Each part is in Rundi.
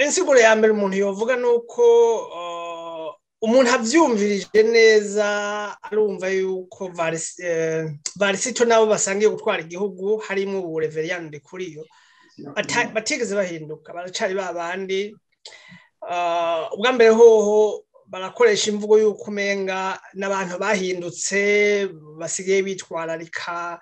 Insiguro ya mbere umuntu yovuga nuko umuntu avyumvirije neza arumva yuko Varisito nabo basangiye gutwara igihugu harimo ubu Reveriyano Ndikuriyo batigeze bahinduka, baracari babandi. Ubwa mbere hoho barakoresha imvugo y'uko umenga n'abantu bahindutse basigaye bitwararika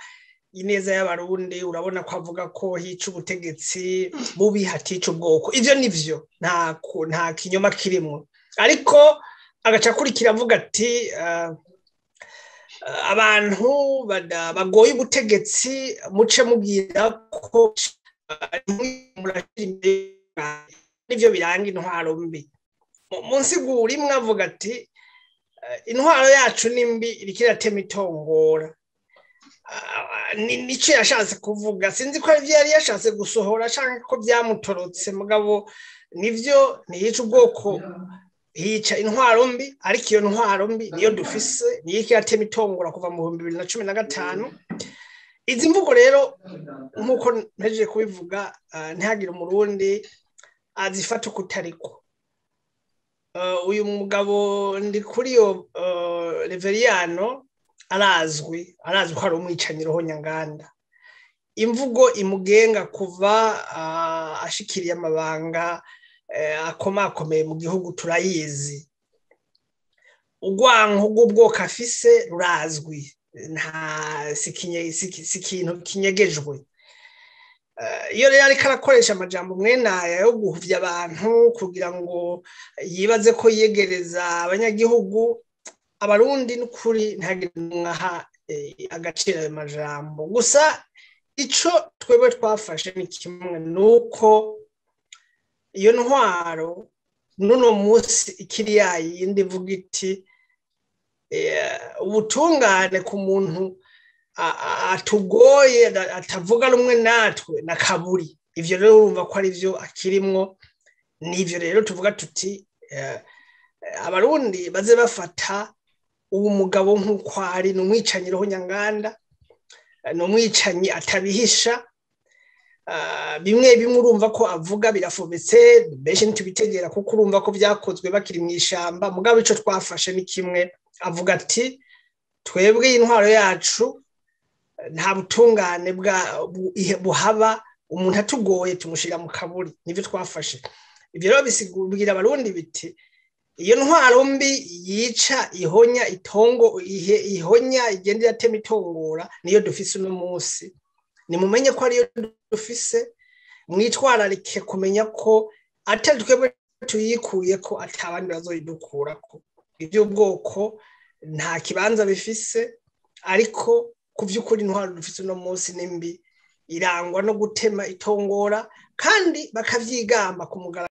ineza y'abarundi. Urabona ko avuga ko hica ubutegetsi bubi hatica ubwoko, ivyo nivyo nta kinyoma kirimwo, ariko agaca akurikira avuga ati abantu bagoye ubutegetsi muce mubwira ko nivyo biranga intwaro mbi. Mu nsiguro imwe avuga ati intwaro yacu ni mbi iriko iratema itongora. Nico yashatse kuvuga, sinzi ko arivyo yari yashatse gusohora canke ko vyamutorotse, mugabo nivyo ntiyica ubwoko, hica intwaro mbi, ariko iyo ntwaro mbi niyo dufise, niyo iriko iratema itongora kuva mu 2015. Izi mvugo rero nk'uko mpejeje kubivuga, ntihagire umurundi azifata ukutariko. Uyu mugabo Ndikuriyo Reveriyano arazwi ko ari umwicanyi ruhonyanganda. Imvugo imugenga kuva ashikiriye amabanga akomakomeye mu gihugu turayizi. Urwanko rw'ubwoko afise rurazwi, nta si ikintu kinyegejwe. Iyo rero ariko arakoresha amajambo mwene aya yo guhuvya abantu kugira ngo yibaze ko yiyegereza abanyagihugu, abarundi n'ukuri ntihagire n'umwe aha agaciro ayo majambo. Gusa ico twebwe twafashe ni kimwe, nuko iyo ntwaro n'uno munsi ikiri yayindi ivuga iti ubutungane ku muntu atugoye atavuga rumwe natwe na kaburi. Ivyo rero urumva ko ari vyo akirimwo. Nivyo rero tuvuga tuti abarundi baze bafata uwo mugabo nk'uko ari, ni umwicanyi ruhonyanganda, ni umwicanyi atabihisha. Bimwe bimwe urumva ko avuga birafobetse, benshi ntitubitegera kuko urumva ko vyakozwe bakiri mw'ishamba. Mugabo ico twafashe ni kimwe, avuga ati twebwe intwaro yacu nta butungane buhaba, umuntu atugoye tumushira mu kaburi. Nivyo twafashe. Ivyo rero bisigurira abarundi biti iyo ntwaro mbi yica ihonya itongo, ihonya igenda iratema itongora, niyo dufise uno munsi. Nimumenye ko ariyo dufise, mwitwararike kumenya ko atari twebwe tuyikuye ko atabandi bazoyidukurako. Ivy'ubwoko nta kibanza bifise, ariko ku vy'ukuri intwaro dufise uno munsi ni mbi, irangwa no gutema itongora kandi bakavyigamba ku mugaragaro.